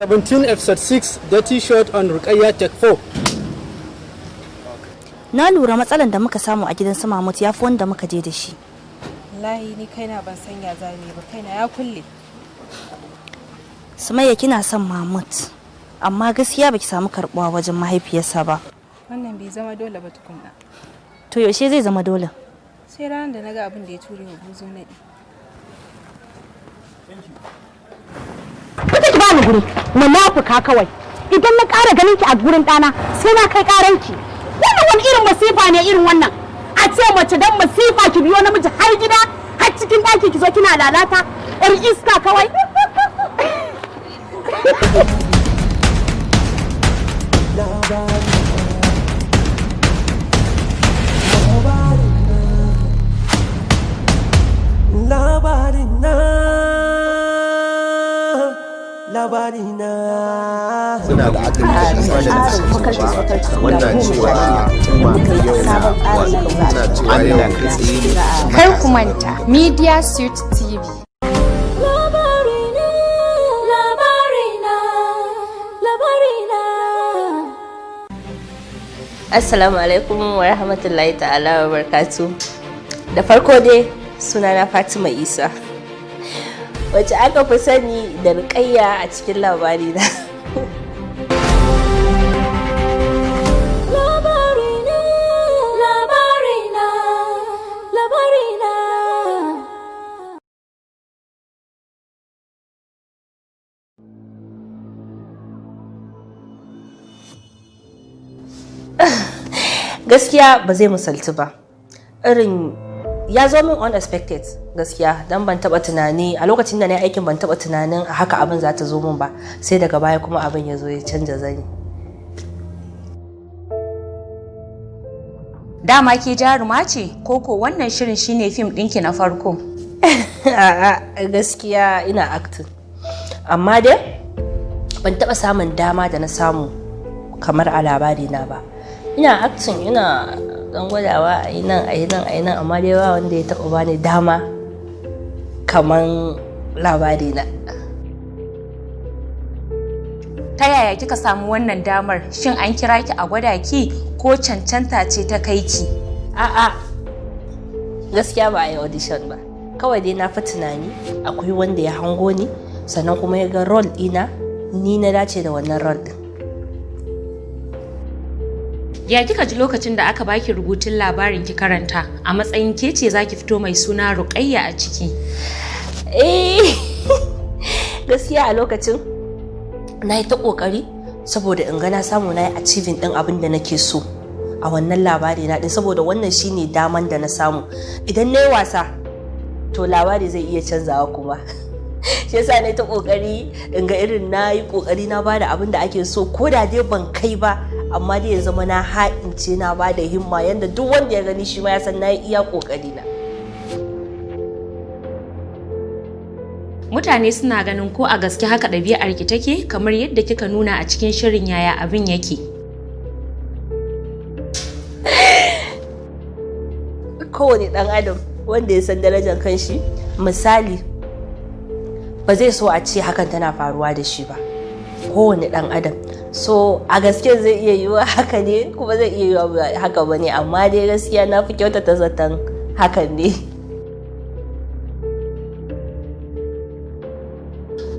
17 episode 6 Dirty Shot on Rukayya Take 4. Na lura matsalan da muka samu a gidan su Mahmud ya fi wanda muka je da shi. Wallahi ni kaina ban san ya zame ba, kaina ya kulle. Sumayya, kina son Mahmud, amma gaskiya baki samu karbuwa wajen mahaifiyarsa ba. Wannan bai zama dole ba tukunna. To yaushe zai zama dole? Sai ranar da naga abin da ya ture wa buzo naɗi. Fita ki bani guri, munafuka kawai. Idan na ƙara ganin ki a gurin ɗana, sai na kai ƙaranki. Wannan wani irin masifa ne irin wannan? A ce mace dan masifa ki biyo namiji har gida, har cikin ɗaki ki zo kina lalata, ƴar iska kawai. Labarina. Suna la'akari da ƙasa wannan cewa yau na cewa yau kai tsaye ne. Kar ku manta, Media Suite TV. Labarina, labarina, labarina. Assalamu alaikum wa rahmatullahi ta'ala wa barkatu. Da farko dai, sunana Fatima Isa, wacce aka fi sani da Rukayya a cikin Labarina. Labarina, labarina, labarina. Gaskiya ba zai misaltu ba. Irin ya zo min unexpected gaskiya, dan ban taba tunani a lokacin da na yi aikin, ban taba tunanin a haka abin za ta zo min ba, sai daga baya kuma abin ya zo ya canja zani. Dama ke jaruma ce, koko wannan shirin shine fim ɗinki na farko? A'a, gaskiya ina acting, amma dai ban taba samun dama da na samu kamar a Labarina ba. Ina acting, ina dan gwadawa a yi nan, a yi nan, a yi nan, amma dai ba wanda ya taba bani dama kamar Labarina. Ta yaya kika samu wannan damar? Shin an kira ki a gwada ki ko cancanta ce ta kai ki? A'a, gaskiya ba a yi audition ba. Kawai dai na fi tunani akwai wanda ya hango ni, sannan kuma ya ga role ɗina, ni na dace da wannan role ɗin. Ya kika ji lokacin da aka baki rubutun labarin ki karanta a matsayin ke ce zaki fito mai suna Ruqayya a ciki? Eh, gaskiya a lokacin na yi ta ƙoƙari saboda in ga na samu na yi achieving ɗin abin da nake so a wannan Labarina ɗin, saboda wannan shine daman da na samu. Idan na yi wasa to labari zai iya canzawa kuma. Shi yasa na yi ta ƙoƙari in ga irin na yi ƙoƙari na bada abin da ake so, ko da dai ban kai ba, amma dai ya zama na ha'ince, na bada himma yanda duk wanda ya gani shi ma ya san na yi iya ƙoƙari na. Mutane suna ganin ko a gaske haka ɗabi'ar ki take kamar yadda kika nuna a cikin shirin, yaya abin yake? Kowane ɗan adam wanda ya san darajar kanshi, misali, ba zai so a ce hakan tana faruwa da shi ba, kowane ɗan adam. So a gaske zai iya yiwuwa haka ne, kuma zai iya yiwuwa ba haka ba ne, amma dai gaskiya na fi kyautata zaton hakan ne.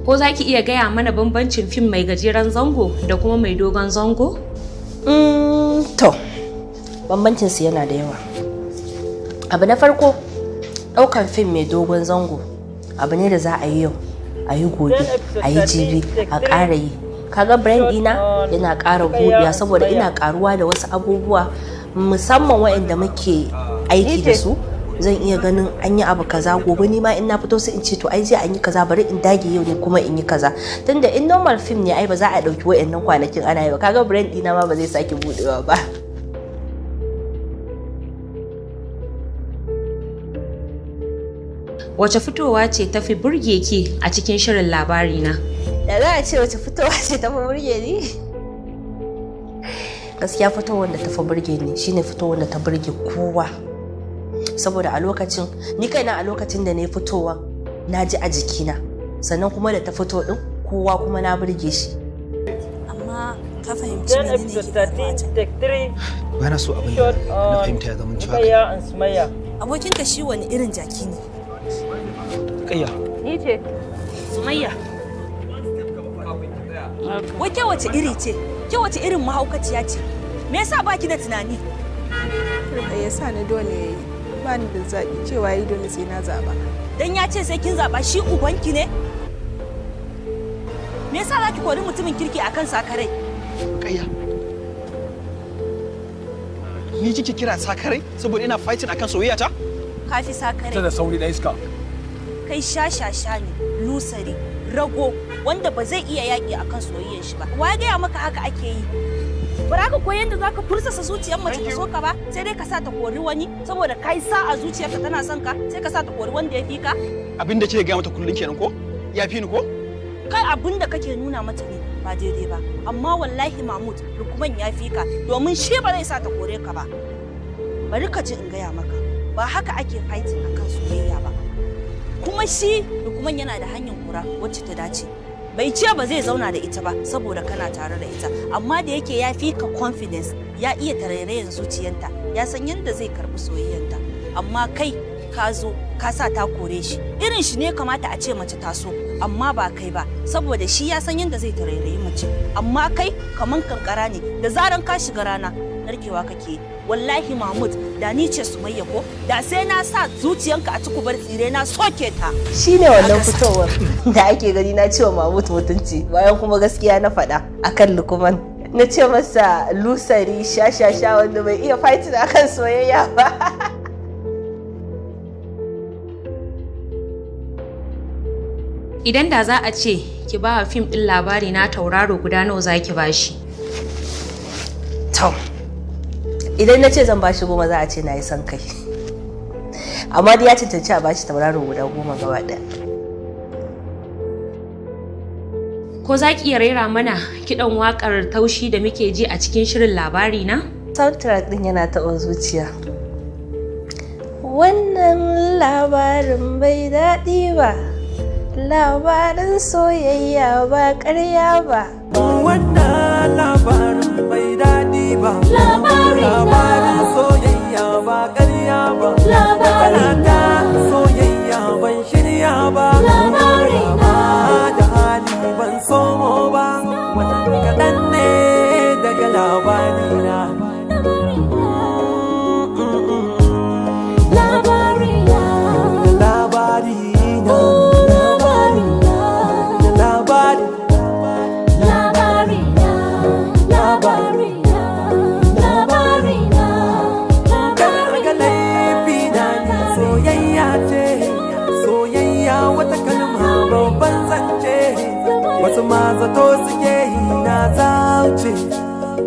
Ko za ki iya gaya mana bambancin fim mai gajeren zango da kuma mai dogon zango? To, bambancin su yana da yawa. Abu na farko, ɗaukan fim mai dogon zango abu ne da za a yi yau, a yi gobe, a yi jibi, a ƙara yi. Kaga brand ɗina yana ƙara buɗewa saboda ina ƙaruwa da wasu abubuwa, musamman waɗanda muke aiki da su. Zan iya ganin an yi abu kaza, gobe ni ma in na fito sai in ce, "To ai jiya an yi kaza, bari in dage yau ne kuma in yi kaza." Tunda in normal film ne, ai ba za a ɗauki waɗannan kwanakin ana yi ba. Kaga brand ɗina ma ba zai sake buɗewa ba. Wace fitowa ce ta fi burge ki a cikin shirin Labarina? Da za a ce wace fitowa ce ta fi burge ni, gaskiya fitowar da ta fi burge ni shine fitowar da ta burge kowa, saboda a lokacin ni kaina, a lokacin da na yi fitowa, na ji a jikina, sannan kuma da ta fito din kowa kuma na burge shi. Amma ka fahimci menene yake faruwa a can? Ba na so abin da na fahimta ya zama cewa Abokinka shi wani irin jaki ne? Rukayya. Ni ce. Sumayya. Wai ke wace iri ce? Ke wace irin mahaukaciya ce? Me yasa baki da tunani? Ya sa ni dole yayi. Ba ni da zaɓi, cewa yi dole sai na zaɓa. Dan ya ce sai kin zaɓa, shi ubanki ne? Me yasa za ki kori mutumin kirki akan sakarai? Rukayya. Ni kike kira sakarai saboda ina fighting akan soyayya ta? Kafi sakarai. Da sauri da iska. Kai shashasha ne, lusari, rago, wanda ba zai iya yaƙi akan soyayyar shi ba. Wa ya gaya maka haka ake yi? Ba za ka koyi yadda za ka fursasa zuciyar mace ta so ka ba, sai dai ka sa ta kori wani saboda kai sa a zuciyarka tana son ka, sai ka sa ta kori wanda ya fi ka. Abin da kike gaya mata kullun kenan ko? Ya fi ni ko? Kai abin da kake nuna mata ne ba daidai ba, amma wallahi Mahmud, Lukman ya fi ka, domin shi ba zai sa ta kore ka ba. Bari ka ji in gaya maka, ba haka ake fighting akan soyayya ba. Kuma shi Lukman yana da hanyar kura wacce ta dace. Bai ce ba zai zauna da ita ba saboda kana tare da ita, amma da yake ya fi ka confidence, ya iya tarairayan zuciyanta, ya san yadda zai karbi soyayyanta. Amma kai ka zo ka sa ta kore shi. Irin shi ne kamata a ce mace ta so, amma ba kai ba, saboda shi ya san yadda zai tarairayi mace. Amma kai kaman kankara ne, da zaran ka shiga rana narkewa kake. Wallahi Mahmud, da ni ce Sumayya ko da sai na sa zuciyanka a tukubar tsire na soke ta. Shine wannan fitowar da ake gani na cewa Mahmud mutunci, bayan kuma gaskiya na faɗa akan Lukman. Na ce masa lusari, shashasha, wanda bai iya fighting akan soyayya ba. Idan da za a ce ki ba wa fim ɗin Labari Na tauraro guda nawa za ki ba shi? To, idan na ce zan ba shi 10 za a ce na yi son kai. Amma dai ya cancanci a ba shi tauraro guda 10 gaba ɗaya. Ko za ki iya rera mana kiɗan waƙar taushi da muke ji a cikin shirin Labari Na? Soundtrack ɗin yana taɓa zuciya. Wannan labarin bai daɗi ba. Labarin soyayya ba ƙarya ba. Wannan labarin bai daɗi ba. Labarin soyayya ba ƙarya ba. Labarin ta soyayya ban shirya ba. Ba da hali ban somo ba. Wannan kaɗan ne daga labarina. Labarina. Labari. Daga laifi na ni soyayya ce, soyayya wata kalma babban zance. Wasu ma zato suke yi na zauce,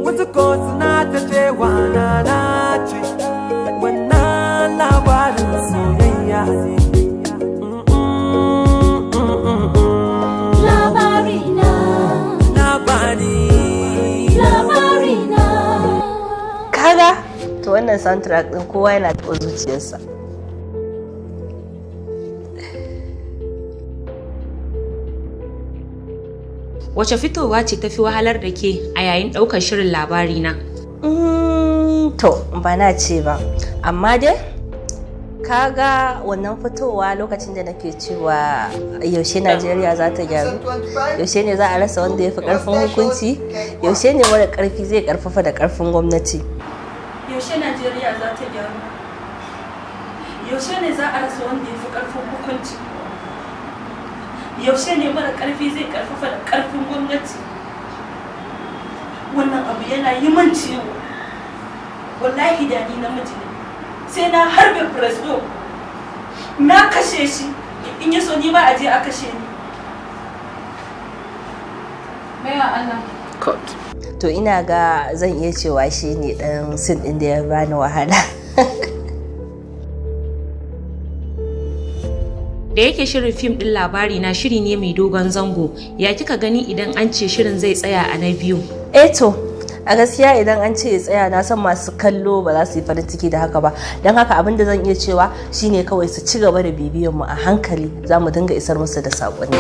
wasu ko suna ta cewa na nace. Wannan labarin soyayya ne. Labari. Kaga to wannan soundtrack ɗin kowa yana taɓa zuciyarsa. Wace fitowa ce tafi wahalar da ke a yayin ɗaukar shirin Labari Na? To, ba na ce ba, amma dai kaga wannan fitowa lokacin da nake cewa yaushe Najeriya za ta gyaru, yaushe ne za a rasa wanda ya fi karfin hukunci, yaushe ne mara karfi zai karfafa da karfin gwamnati. Yaushe Najeriya za ta gyaru? Yaushe ne za a rasa wanda ya fi karfin hukunci? Yaushe ne mara karfi zai karfafa da karfin gwamnati? Wannan abu yana yi min ciwo. Wallahi da ni namiji ne, sai na harbe Presido, na kashe shi, in yi so ni ba a je a kashe ni. Allah. To ina ga zan iya cewa shi ne dan sin ɗin da ya bani wahala. Da yake shirin fim ɗin Labari Na shiri ne mai dogon zango, ya kika gani idan an ce shirin zai tsaya a na biyu? Eh to, a gaskiya idan an ce ya tsaya, na san masu kallo ba za su yi farin ciki da haka ba. Don haka abin da zan iya cewa shine kawai su ci gaba da bibiyan mu, a hankali za mu dinga isar musu da saƙonni.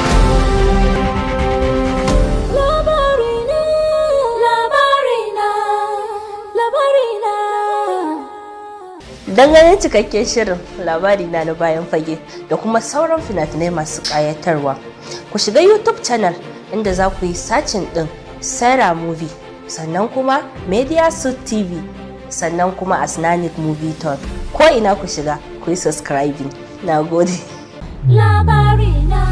Don ganin cikakken shirin Labari Na na bayan fage da kuma sauran fina-finai masu ƙayatarwa, ku shiga YouTube channel inda za ku yi searching ɗin Sarah Movie, sannan kuma Media Suit TV, sannan kuma Asnanic Movie Tour. Ko ina ku shiga, ku yi subscribing. Na gode. Labarina.